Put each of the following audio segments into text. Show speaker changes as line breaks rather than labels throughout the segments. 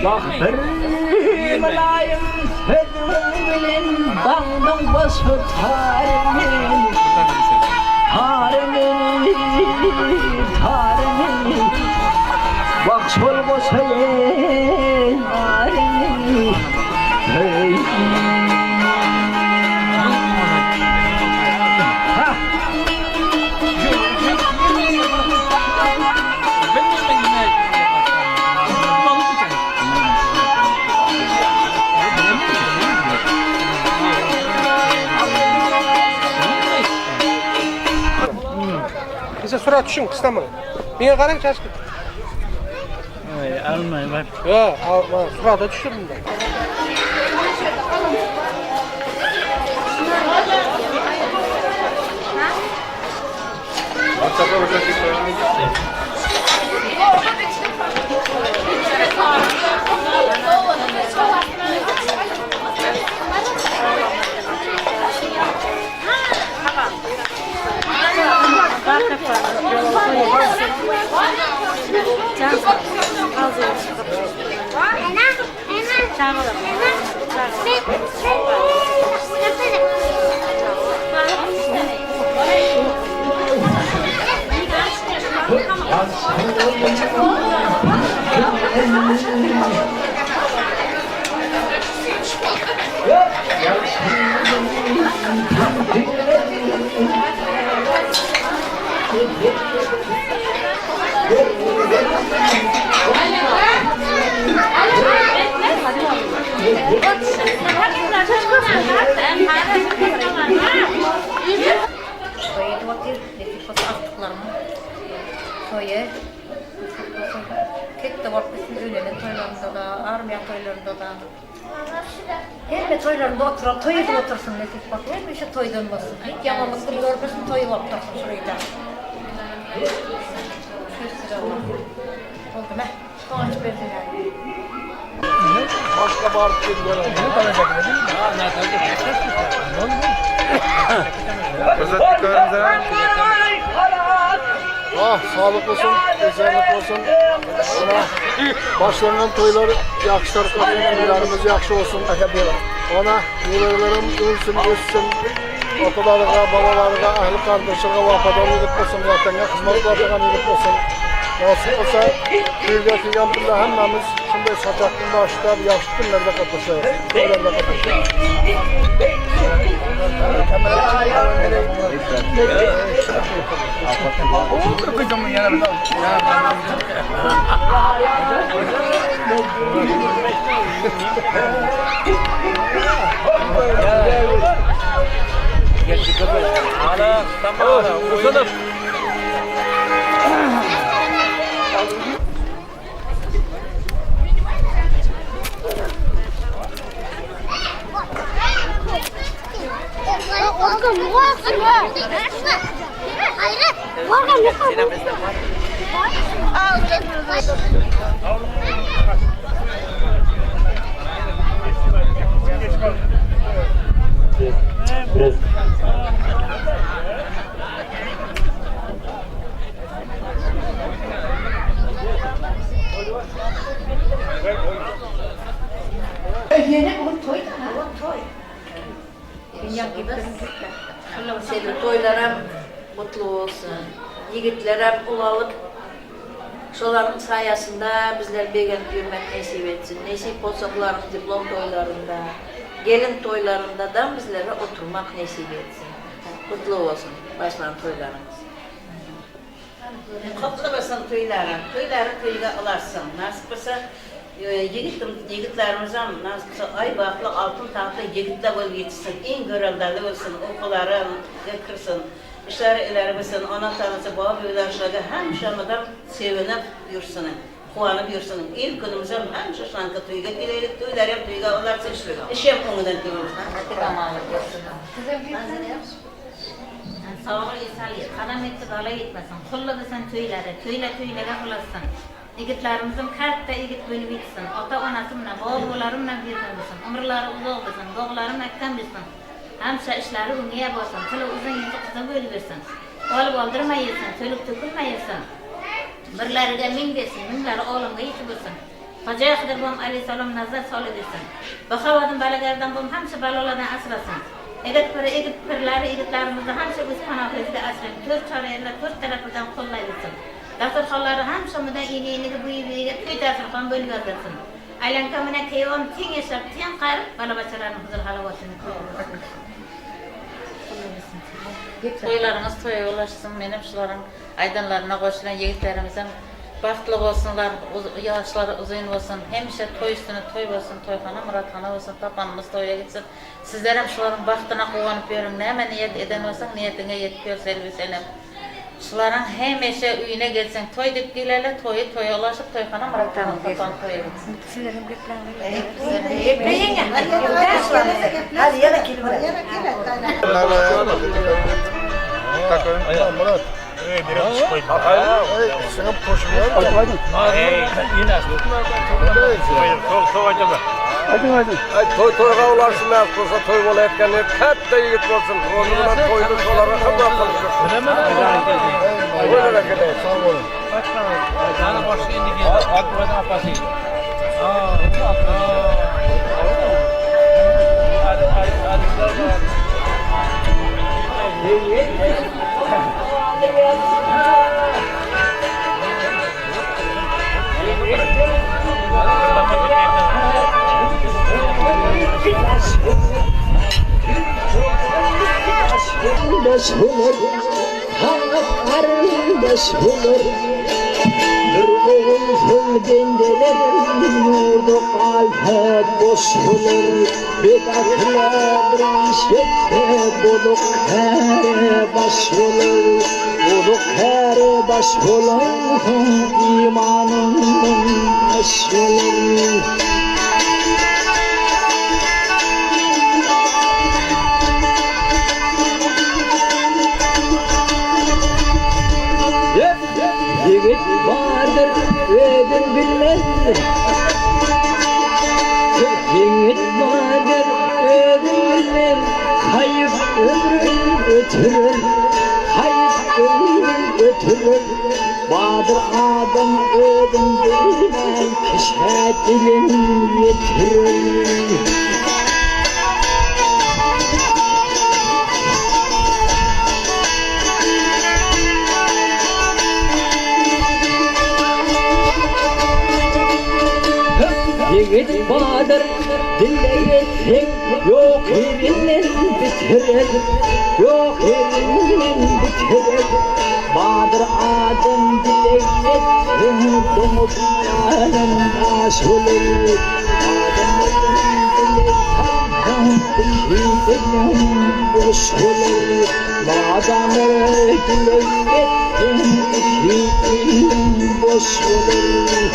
Wah bir mylaýym sözüň bilen Daňdan başa tar men Tar men, tar men Wah şol goşa ýar men Hey.
Bize surat düşüň, kyslamay. Menga qarang çaşkın.
Ay, almayman.
Yo, al, surata düşürdim da.
Toý edip otyr, nesip bolsa agtyklarymyň toýy nesip bolsa ketde bolup gitsin öýlenen toýlarynda-da, armiýa toýlarynda-da. Hemme toýlarynda oturan toý edip otursyn nesip bolsa, hemişe toýdan bolsun. Hiç ýamanlyk gün görmesin, toýy bolup dursun şuryda. Boldy me, soň açyp bersin ýaly.
Başga baryp gelip
Ah sağlık olsun, esenlik olsun. Ona başlanan toylar yaxşı taraflar, toylarımız yaxşı olsun. Ona neberelerim ölsün, össün. Atalarına, babalarına, ahli kardeşlerine vafadar yigit olsun, vatanga xizmat qiladigan yigit olsun. Nasip olsa, shu yerga kelgan birlar hammamiz shunday sachoqning boshida yaxshi kunlarda qatnashaylik. To'ylarda qatnashaylik.
Seniň toýlaram gutly bolsun. Ýigitlerem ulalyp, şolaryň saýasynda bizler begenip ýürmek nesip etsin. Nesip bolsa bularyň diplom toýlarynda, gelin toýlaryndadam bizlere oturmak nesip etsin. Gutly bolsun başlan toýlaryňyz. Gutly bolsun toýlaryň. Toýlary toýga ulasyn. Nasip bolsa ýigitim ýigitlerimizem nasip bolsa aý bagtly altyn tagtly ýigitler bolup ýetişsin. Iň göreldeli bolsun. Okuwlary kirsin. Işleri ileri gitsin. Ana atasy baba bibileri şolarda hemişe mydam sevinip ýürsün. Guwanyp ýürsün. Il günümizem hemişe şaňky toýga geleýlik. Toýlaryam toýga ulasyn. Işem oňünden görülsin.
Saglyk salyk, gadam etdi bala ýetmesin, Hulla desen töýlere, töýle töýlege ulasyn. Ýigitlerimizem kätde ýigit bölüp ýitsin, Ata-onasy bilen, baba-bubalary bilen birden bilsin, Ymrlary uzak bilsin, boglary mäkäm bilsin, Hemşe işleri öňe bolsun, Tyly uzyn ýüzi gyza bölübersin. Alyp aldyrma ýetsin, tölüp tökülme ýetsin. Birlerige meň desin, müňleri oglumga ýetip bilsin. Hojaýa Hydyr bom Aleýhissalam nazar salybilsin. Bahawadyn Balagardan bom hamşa balalardan asrasyn. Egit piri egit pirlari igitlarymyzdy hamşa öz panahyzda asryn tört çarýerler tört tarapydan kollaýbilsin. Dasturhanlary hamşa mudan ini-inigi buýy-buýyga toý dasturhan bolup ýazyrsyn. Aýlanka mine keýwam teň ýaşap teň garyp bala-baçalarynyň huzur-halawatyny görübilsin.
Toýlaryňyz toýa ulaşsyn menem şularyň aýdanlaryna goşulan ýigitlerimizem bagtly bolsunlar ýaşlary uzyn bolsun hemişe toý üstüne toý bolsun toýhana myrathana bolsun tapanymyz toýa gitsin sizlerem şularyň bagtyna guwanyp ýörüň näme niýet eden bolsaň niýetiňe ýetip ýör Selbi senem şularyň hemişe öýüne gelseň toý diýip geleli toýy toýa ulaşyp toýhana myrathana tapan toýa gitsin.
Toý toýga ulaşsyn näsip bolsa toý bolaýatgan ýeri kätde ýigit bolsun rozy bilen toýly şolara hyzmat gylyp
Garyndaş bolar, Garyndaş bolar. Bir ogul soň bendeler ýurdy galsa boş bolar. Bedasyla bir iş etse bozuk käre baş bolar. Bozuk käre baş bolansoň imanyň aş bolar. Ýigit bardyr özün bilmez Ýigit bardyr özün bilmez Haýyp ömrün ötürer Haýyp ömrün ötürer Badyr adam özün bilmän Kişä dilin ýetirer. Ýigit badyr dille ýetseň Ýok ýerinden bitirer Ýok ýerinden bitirer Badyr adam dileg etseň Doňup galan daş bolar Adam dileg salsaň Iki eliň boş bolar Adam dileg etseň Iki eliň boş bolar.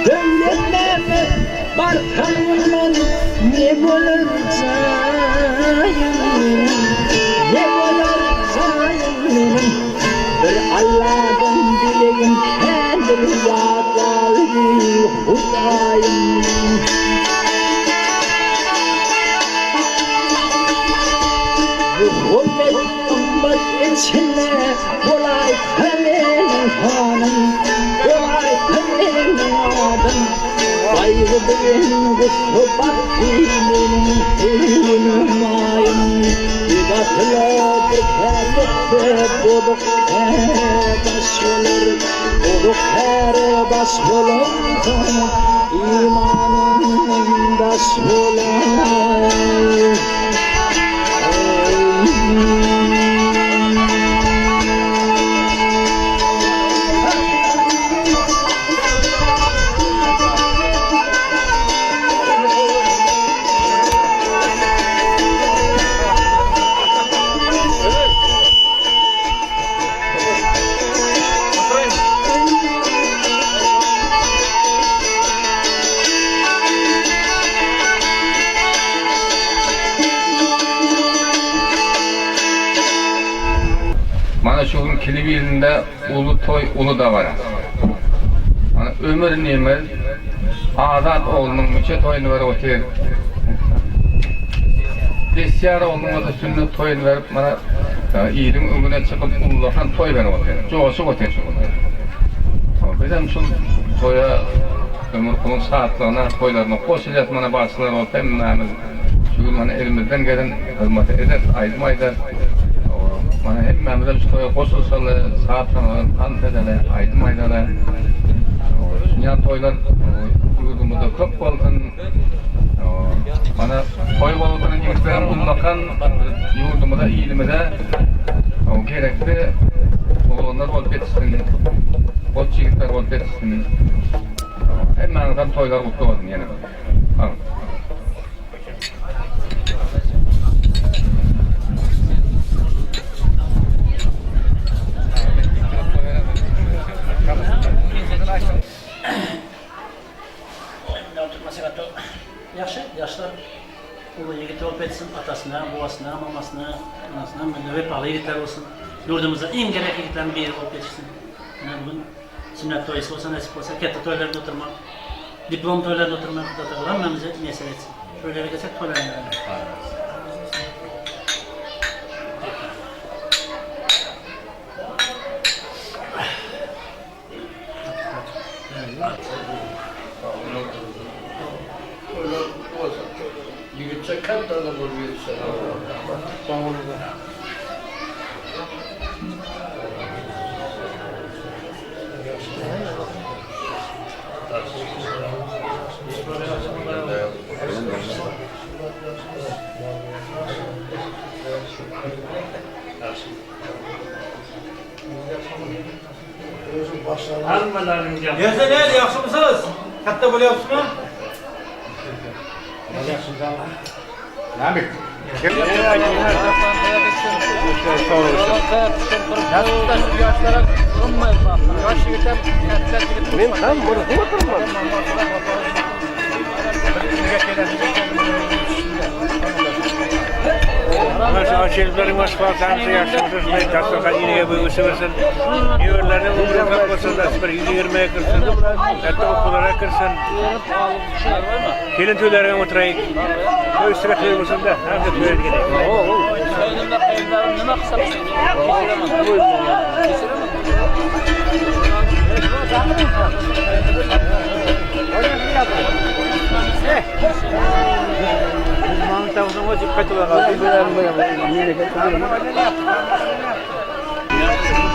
Döwletname barsaňman ne bolar jaýym meniň, ne bolar jaýym meniň. Bir Alladan dilegim kändir ýatlaly Hudaýym. Muhammet ymmat içinde bolaýsa meniň hanym, bolaýsa meniň adym. Gaýgy bilen gussa batdy meniň günüm aýym. Bedasyla bir kär etse bozuk käre baş bolar. Bozuk käre baş bolansoň imanym daş bolar.
Mana şu gün Kilibilinde uly toý, uly dabara. Mana Ömür inimiz Azat oglunyň müçe toýuny berip otyr. Besýar oglunyň bolsa sünnet toýuny berip, mana iliň öňüne çykyp ullakan toý berip otyr. Joşup otyr şu gün. Bizem şul toýa Ömürkuluň şatlygyna, toýlaryna goşulýas mana bagşylar bolup hemmämiz. Şu gün mana elimizden gelen hyzmaty ederis, aýdym aýdarys. Mana hemmämizem şu toýa goşulyşaly, şatlanaly, tans edeli, aýdym aýdaly. Şunýan toýlar ýurdumyzda köp bolsun. Mana toý bolup oturan ýigitlerem ullakan ýurdumyza, ilimize gerekli oglanlar bolup ýetişsin, goç ýigitler bolup ýetişsin. Hemmäňizem toýlar gutly bolsun ýene bir.
Ýagşy, ýaşlar uly ýigit bolup ýetsin, atasyna, babasyna, mamasyna, anasyna mende wepaly ýigitler bolsun. Ýurdumyzda iň gerek ýigitleriň biri bolup ýetişsin. Ine bu gün sünnet toýy bolsa nesip bolsa, ketde toýlarda oturmak. Diplom toýlarynda oturmak Huda Tagala hemmämize miýesser etsin. Toýlara gelsek toýlaryň ýerine.
Toýlar gutly bolsun. Ýigitçe käp dana bolup ýetişen. Sag boluň.
Ýersenel ýagşymysyňyz? Katta bolýapsyňmy?
Men ham muny oturman.
Gelin toýlaryňa oturaýyk. Toý üstüne toý bolsun-da, hem-de toýa gideýik.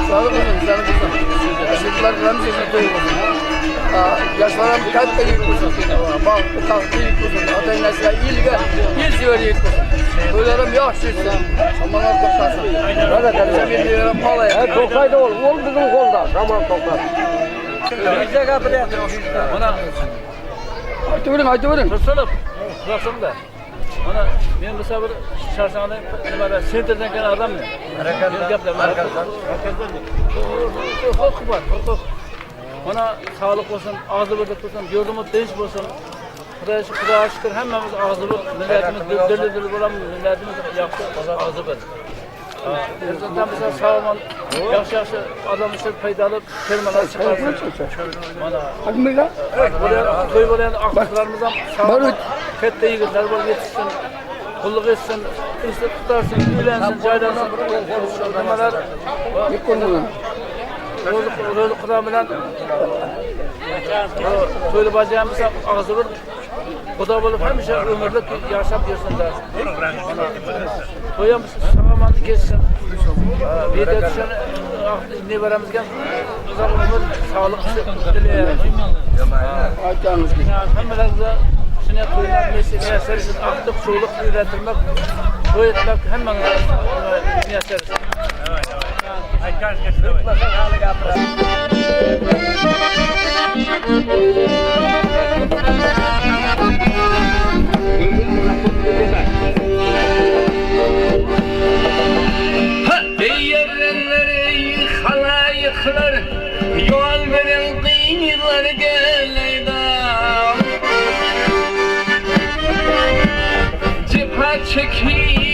Sağlık olsun, sağlık olsun. Çocuklar hemşesine toy olsun. Yaşlaram katta yiyip olsun. Bahtı tahtı yiyip olsun. Ata enesine ilge, il sever yiyip olsun. Toylarım yaxşı etsin. Şamanlar toxtasın. Millilerim alay.
Toktaydı ol, ol bizim kolda. Şaman toktay.
Bizde gapiryapti. Mana
Aytavering, aytavering.
Tursunov, Tursunda. Mana men bo'lsa bir Sharsani nimada sentrdan kelgan odamman. Markazdan. Huquq bor, huquq. Mana sog'liq bo'lsin, og'zi birlik bo'lsin, yurtimiz tinch bo'lsin. Xudoga Xudoga shukr, hammamiz og'zi bir, millatimiz dirli dirli bo'lamiz, millatimiz yaxshi, og'zi bir. Prezidentdan biza sog' yaxshi yaxshi odam uchun foydali firmalar chiqarsin. Mana to'y bo'lgan aqllarimiz ham sog' katta yigitlar bo'lib yetishsin. Qulluq etsin, ish tutarsin, uylansin, joylansin. Nimalar ro'zi Xudo bilan to'yli bajamiz ham og'zi bir Xudo bo'lib hamisha umrlik yashab yursinlar. To'y ham sog' kechsin. Bu yerda tushgan nevaramizga uzoq umr, sog'lik tilaymiz. Hammalaringizga shunday to'ylar muyassar etsin, aqliq, suvliq uylantirmak, to'y etmak hammangizga muyassar etsin.
Eý ýerlenler, eý halaýyklar, Ýol beriň gyzlar geleýda. Jepa çekip.